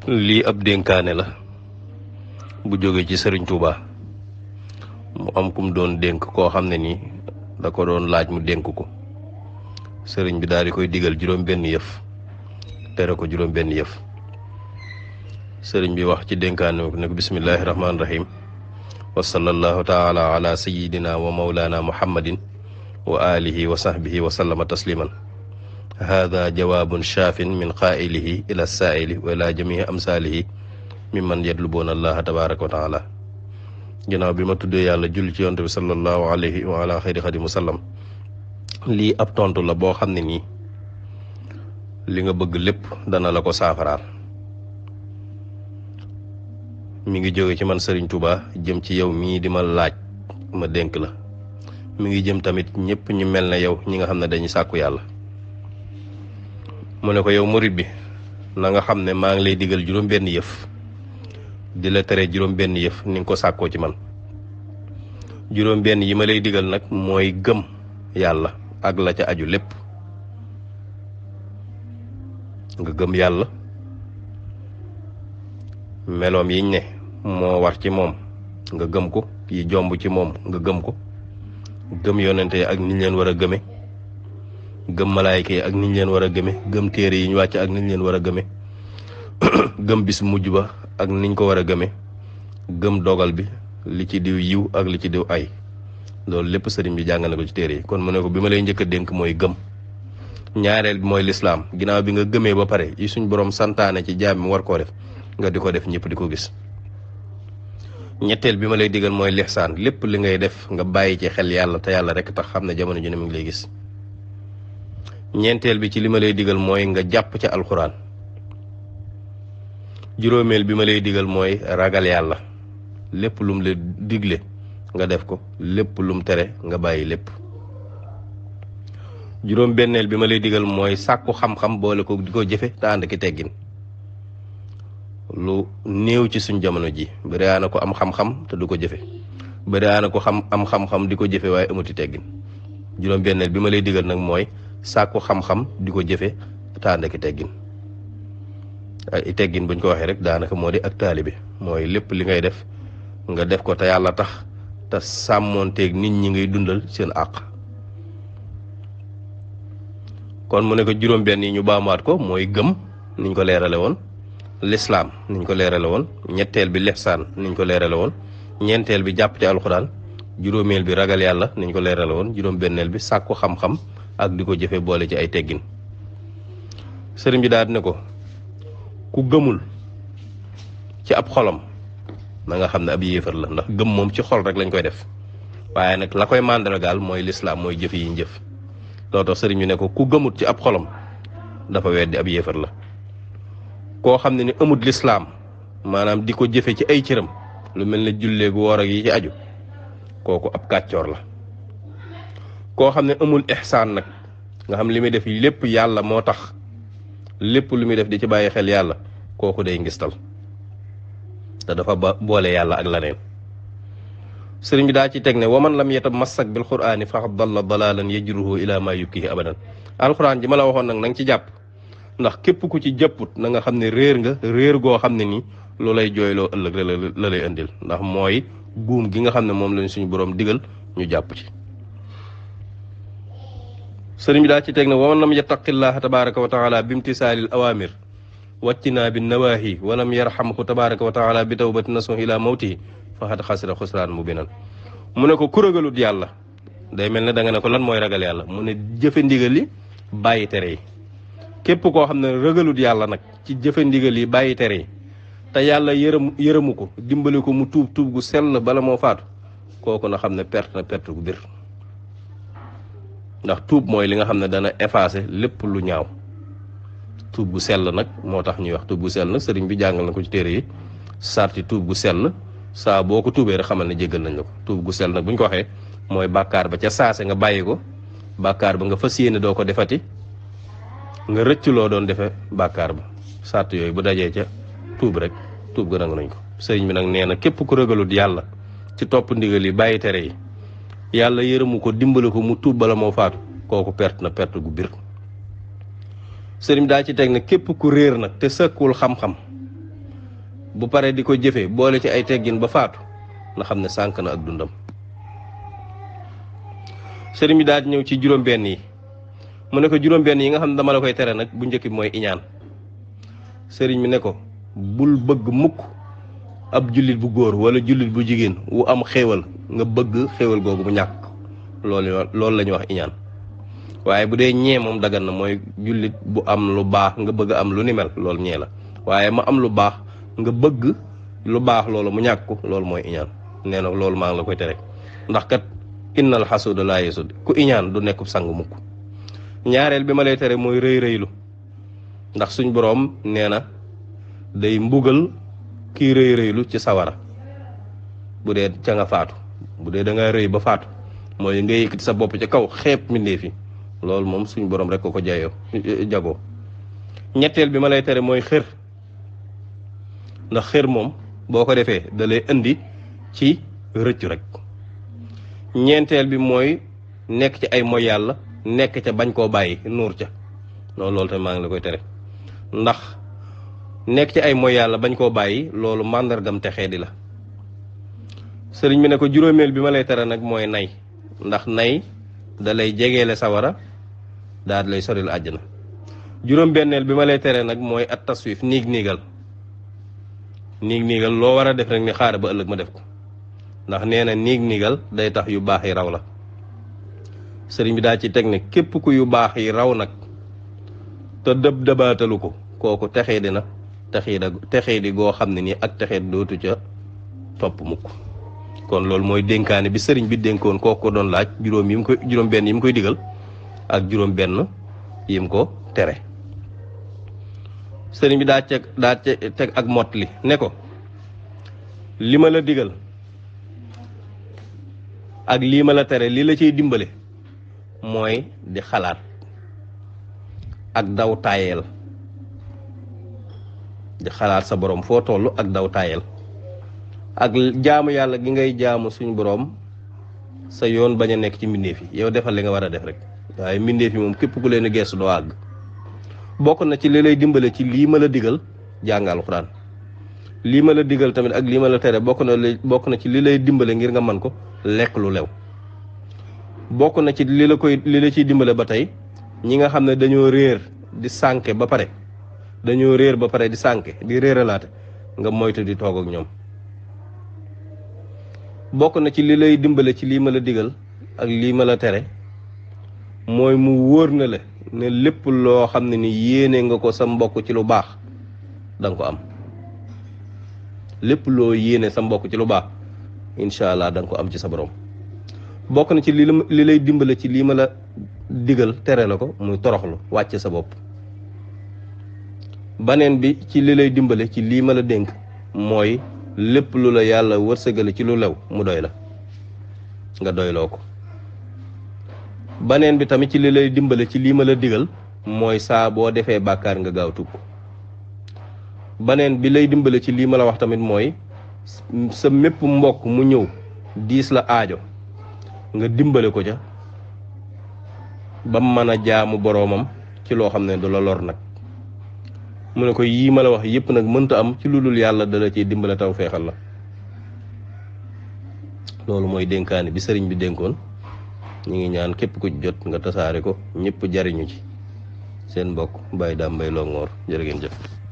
lii ab dénkaane la bu jóge ci sëriñ Touba mu am kum doon dénk koo xam ne nii da ko doon laaj mu dénk ko sëriñ bi daal di koy digal juróom benn yëf tere ko juróom benn yëf sëriñ bi wax ci dénkaane ne ko bismillahi rahmaani rahim wa sallallahu taala ala sayidina wa maulana muhammadin wa alihi wa sahbihi wa sallama tasliman hada jawaabun shaafin min qaa'ilihi ila saa'ili wa ila jamii amsaalihi mimman yatlubuuna allaha tabaraka wa taala ginnaaw bi ma tuddee yàlla julli ci yonte bi sallallahu alayhi wa ala xayri xadim wa sallam lii ab tontu la boo xam ne nii li nga bëgg lépp dana la ko saafaraal mi ngi jóge ci man Serigne Touba jëm ci yow mii di ma laaj ma dénk la mi ngi jëm tamit ñëpp ñu mel ne yow ñi nga xam ne dañuy sàkku yàlla mu ne ko yow murit bi na nga xam ne maa ngi lay digal juróom benn yëf di la tere juróom benn yëf ni nga ko sàkkoo ci man juróom benn yi ma lay digal nag mooy gëm yàlla ak la ca aju lépp nga gëm yàlla meloom yiñ ne moo war ci moom nga gëm ko yi jomb ci moom nga gëm ko gëm yonente yi ak niñ leen war a gëme gëm malaayka yi ak niñ leen war a gëme gëm téere yi ñu wàcc ak niñ leen war a gëme gëm bis mujj ba ak niñ ko war a gëme gëm dogal bi li ci diw yiw ak li ci diw ay loolu lépp sëriñ bi jàngal na ko ci téere yi kon mu ne ko bi ma lay njëkk a dénk mooy gëm ñaareel bi mooy lislaam ginnaaw bi nga gëmee ba pare yi suñ borom santaane ci jaam mi war koo def nga di ko def ñëpp di ko gis ñetteel bi ma lay digal mooy lixsaan lépp li ngay def nga bàyyi ci xel yàlla te yàlla rek tax xam ne jamono ji ne mu ngi lay gis ñeenteel bi ci li ma lay digal mooy nga jàpp ca alxuraan juróomeel bi ma lay digal mooy ragal yàlla lépp lum la digle nga def ko lépp lum tere nga bàyyi lépp juróom benneel bi ma lay digal mooy sàkku xam-xam boole ko di ko jëfe te ànd ki teggin lu néew ci suñ jamono ji bëri na ko am xam-xam te du ko jëfe bëri na ko am xam-xam di ko jëfe waaye amuti teggin juróom benneel bi ma lay digal nag mooy sàkku xam-xam di ko jëfe te ànd ki teggin ay teggin buñ ko waxee rek daanaka moo di ak taalibe mooy lépp li ngay def nga def ko te yàlla tax te sàmmoonteeg nit ñi ngay dundal seen àq kon mu ne ko juróom benn yi ñu baamuwaat ko mooy gëm niñ ko leerale woon lislaam niñ ko leerale woon ñetteel bi lihsaan niñ ko leerale woon ñeenteel bi jàpp ci alxuraan juróomeel bi ragal yàlla niñ ko leerale woon juróom benneel bi sàkku xam-xam ak di ko jëfe boole ci ay teggin sëriñ bi daal ne ko ku gëmul ci ab xolam na nga xam ne ab yéefar la ndax gëm moom ci xol rek lañ koy def waaye nag la koy màndargaal mooy lislaam mooy jëf yi ñu jëf loo tax sëriñ bi ne ko ku gëmut ci ab xolam dafa weddi ab yéefar la koo xam ne ni amut lislaam maanaam di ko jëfe ci ay cëram lu mel ne julleegu woor ak yi ci aju kooku ab kàccoor la koo xam ne amul ihsaan nag nga xam li muy def lépp yàlla moo tax lépp lu muy def di ci bàyyi xel yàlla kooku day ngistal te dafa boole yàlla ak laneen sëriñ bi daa ci teg ne waman lam yatamassak bil qur'ani faqad dalla dalalan yajruhu ila ma yukkihi abadan alquran ji ma la waxoon nag na nga ci jàpp ndax képp ku ci jàpput na nga xam ne réer nga réer goo xam ne nii lu lay jooyloo ëllëg la lay indil ndax mooy buum gi nga xam ne moom lañ suñu boroom digal ñu jàpp ci sëriñ bi daa ci teg ne waman lam yattaqillaha tabaraka wa taala bimtisaalil awamir wàccinaa bi nawaahi walam yarhamhu tabaraka wa taala bi tawbati nasuh ila mawtihi faqad xasira xusraan mubinan mu ne ko ku ragalut yàlla day mel ne da nga ne ko lan mooy ragal yàlla mu ne jëfe ndigal li bàyyi tere yi képp koo xam ne ragalut yàlla nag ci jëfe ndigal yi bàyyi tere yi te yàlla yërëmu ko dimbali ko mu tuub gu sell bala moo faatu kooku na xam ne perte na perte gu bir ndax tuub mooy li nga xam ne dana effacer lépp lu ñaaw tuub gu sell nag moo tax ñuy wax tuub gu sell nag sëriñ bi jàngal na ko ci téere yi sarti tuub gu sell saa boo ko tuubee rek xamal ne jéggal nañ la ko tuub gu sell nag bu ñu ko waxee mooy bàkkaar ba ca saase nga bàyyi ko bàkkaar ba nga fas yéene doo ko defati nga rëcc loo doon defe bàkkaar ba sart yooyu bu dajee ca tuub rek tuub ga nangu nañ ko sëriñ bi nag nee na képp ku ragalut yàlla ci topp ndigal yi bàyyi tere yi yàlla yërëmu ko dimbali ko mu tuub bala moo faatu kooku perte na perte gu bir sëriñ daa ci teg ne képp ku réer nag te sëkkul xam-xam bu pare di ko jëfe boole ci ay teggin ba faatu na xam ne sànk na ak dundam. sëriñ bi daal di ñëw ci juróom-benn yi mu ne ko juróom-benn yi nga xam ne dama la koy tere nag bu njëkk bi mooy iñaan. sëriñ bi ne ko bul bëgg mukk ab jullit bu góor wala jullit bu jigéen wu am xéewal nga bëgg xéewal googu mu ñàkk loolu la ñuy wax iñaan. waaye bu dee ñee moom dagan na mooy jullit bu am lu baax nga bëgg am lu ni mel loolu ñee la waaye ma am lu baax nga bëgg lu baax loolu mu ñàkk ko loolu mooy iñaan. nee na loolu maa ngi la koy tere ndax kat innal xasuuda laa yasud ku iñaan du nekkub sang mukk. ñaareel bi ma lay tere mooy rëy rëylu ndax suñ boroom nee na day mbugal kii rëy rëylu ci sawara bu dee ca nga faatu bu dee da nga rëy ba faatu mooy nga yëkkati sa bopp ci kaw xeeb mbindéef yi loolu moom suñ boroom rek ko jagoo. ñetteel bi ma lay tere mooy xër ndax xër moom boo ko defee da lay indi ci rëccu rek. ñeenteel bi mooy nekk ci ay moy yàlla nekk ca bañ koo bàyyi nuur ca loolu tamit maa ngi la koy tere ndax nekk ci ay moy yàlla bañ koo bàyyi loolu màndargam texee di la. sëriñ bi ne ko juróomeel bi ma lay tere nag mooy nay ndax nay da lay jegeele sawara daal lay soril àjjana. juróom-benneel bi ma lay tere nag mooy at taswif niigal loo war a def rek ni xaar ba ëllëg ma def ko ndax nee na niigal day tax yu baax yi raw la. sëriñ bi daa ci teg ne képp ku yu baax yi raw nag te dëbaatalu ko kooku texee di na texee di goo xam ne nii ak texee dootu ca topp mukk. kon loolu mooy dénkaane bi sëriñ bi dénkoon kooku ko doon laaj juróom benn yi mu koy digal ak juróom benn yi mu ko tere. sëriñ bi daa teg ak mott li ne ko li ma la digal ak lii ma la tere li la ciy dimbale mooy di xalaat ak daw taayeel di xalaat sa borom foo toll ak daw taayeel ak jaamu yàlla gi ngay jaamu suñu borom sa yoon bañ a nekk ci mbindeef yi yow defal li nga war a def rek waaye mbindeef yi moom képp ku leen geesu doo àgg. bokk na ci li lay dimbale ci lii ma la digal jàng alxuraan lii ma la digal tamit ak lii ma la tere bokk na ci li lay dimbale ngir nga man ko lekk lu lew. bokk na ci li la ciy dimbale ba tey ñi nga xam ne dañoo réer di sànke ba pare di sànke di réeralaate nga moytu di toog ak ñoom. bokk na ci li lay dimbale ci lii ma la digal ak lii ma la tere mooy mu wóor na la ne lépp loo xam ne ni yéene nga ko sa mbokk ci lu baax danga ko am. lépp loo yéene sa mbokk ci lu baax incha allah danga ko am ci sa borom. bokk na ci li lay dimbale ci lii ma la digal tere la ko muy toroxlu wàcce sa bopp. baneen bi ci li lay dimbale ci lii ma la dénk mooy lépp lu la yàlla wërsëgale ci lu lew mu doy la nga doyloo ko. baneen bi tamit ci li lay dimbale ci lii ma la digal mooy saa boo defee bàkkaar nga gaaw tuub. baneen bi lay dimbale ci lii ma la wax tamit mooy sa mépp mbokk mu ñëw diis la aajo nga dimbale ko ca ba mën a jaamu boroomam ci loo xam ne du la lor nag. mu ne ko yii ma la wax yépp nag mënta am ci lu dul yàlla dala ciy dimbale taw feexal la. loolu mooy dénkaane bi sëriñ bi dénkoon ñu ngi ñaan képp ku jot nga tasaare ko ñëpp jariñu ci. seen mbokk Baye Dame Mbaye Longhor jërë ngeen jëf.